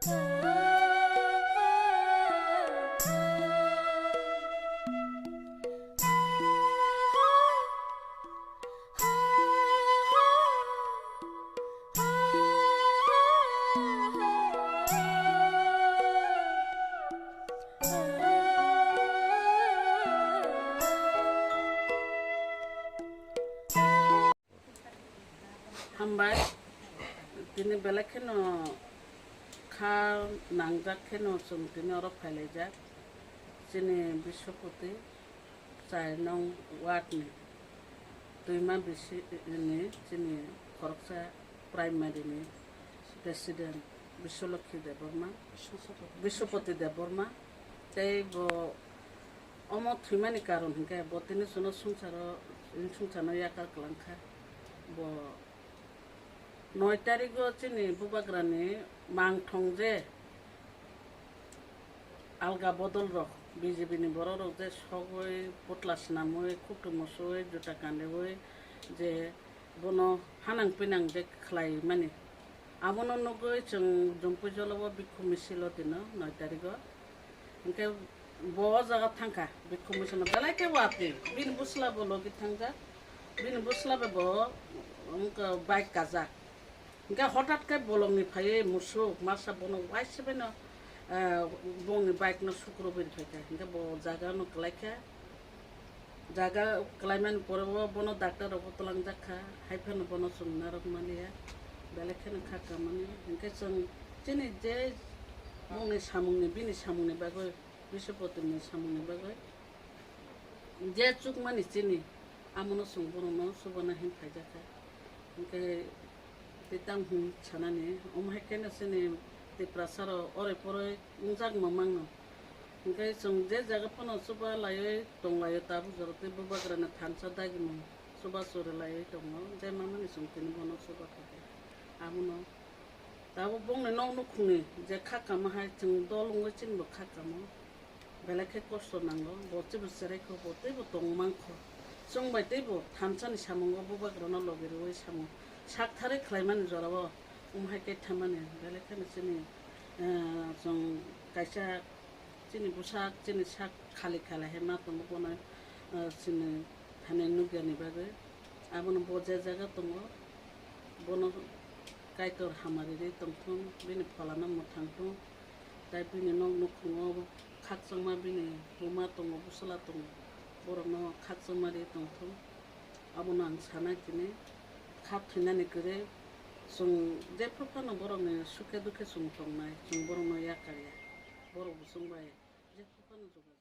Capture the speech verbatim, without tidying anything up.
Hambai, tini belai kheno kha nangjak kheno chwng tini oro phailaijak. Chini Biswapati char nong ward ni Twima bisi ni chini khoroksa primary ni president Biswalokhi Debbarma, Biswapati Debbarma, tei bo omo thwimani karon hinkhe bo tini chwngno swngcharo, swngcharno yakar kwlangkha. Bo noi tarigo chini bubagrani mangthong je alga bodol rok, B J P ni borok rok je sogwi, putla swnamwi, khuktum musui, juta kandiwi je bono hanang pinang je khlai mani. Abono nugwi chwng Jompuijolo o bikhu misil o dino noi tarigo. Hinkhe bo o jaga thangkha bikhu misil no belai khe watwi. Bini bwsla bo logi thangjak. Bini bwsla bai bo wngkha bike kajak. Hinkhe hotat khe bolongni phaiwi musuk masa bono waisa baino, eh, bongni bike no sukrubwi phaikha. Hinkhe bo jaga no kwlaikha. Jaga kwlaimani pore o bono doctor rok bo twlangjak kha, hai phano bono chwng narwk maliya, belai kheno kha kamani. Hinkhe chwng chini je bongni samungni, bini samungni bagwi, Biswapatini samungni bagwi je chukmani chini, amono chwng borokno chubana hin phaijak kha. Hinkhe tei tamo hwn sanani, omo hai kheno chini Tiprasa rok oroi poroi wngjakma mangno. Hinkhe chwng je jaga phano chuba laiwi tonglaio, tabuk jora tei bubagrani thansa dagimung chuba chori laiwi tongo, je mamani chwng tini bono chuba kha khe. Abono tabuk bongni nok nukhungni je kha kama hai chwng dol wngwi chini bo kha kamo. Belai khe kosto nango, bo teibo cherai kho, bo teibo tong man kho. Chwng bai teibo thansa ni samungo bubagrano logi rwui samung sak tharwi khlaimani jorao wng hai khe thammani, belai kheno chini, eh, chwng kaisa chini bwsak, chini sak khali khali hai ma tongo, bono, eh, chini thani nukya ni bagwi. Abono bo je jaga tongo, bono Kaitor hamari rwi tongthung, bini pholano mwthang thung, tei bini nok nukhungo khakchangma bini buma tongo, bwsla tongo, borokno khakchangma rwi tongthung. Abono ang sanai tini, kha thwinani kwrwi chwng jephru phano borokni sukhe dukhe chwng tongnai, chwng borokno yakarya, borok bo chwng bai jephru phano jugal.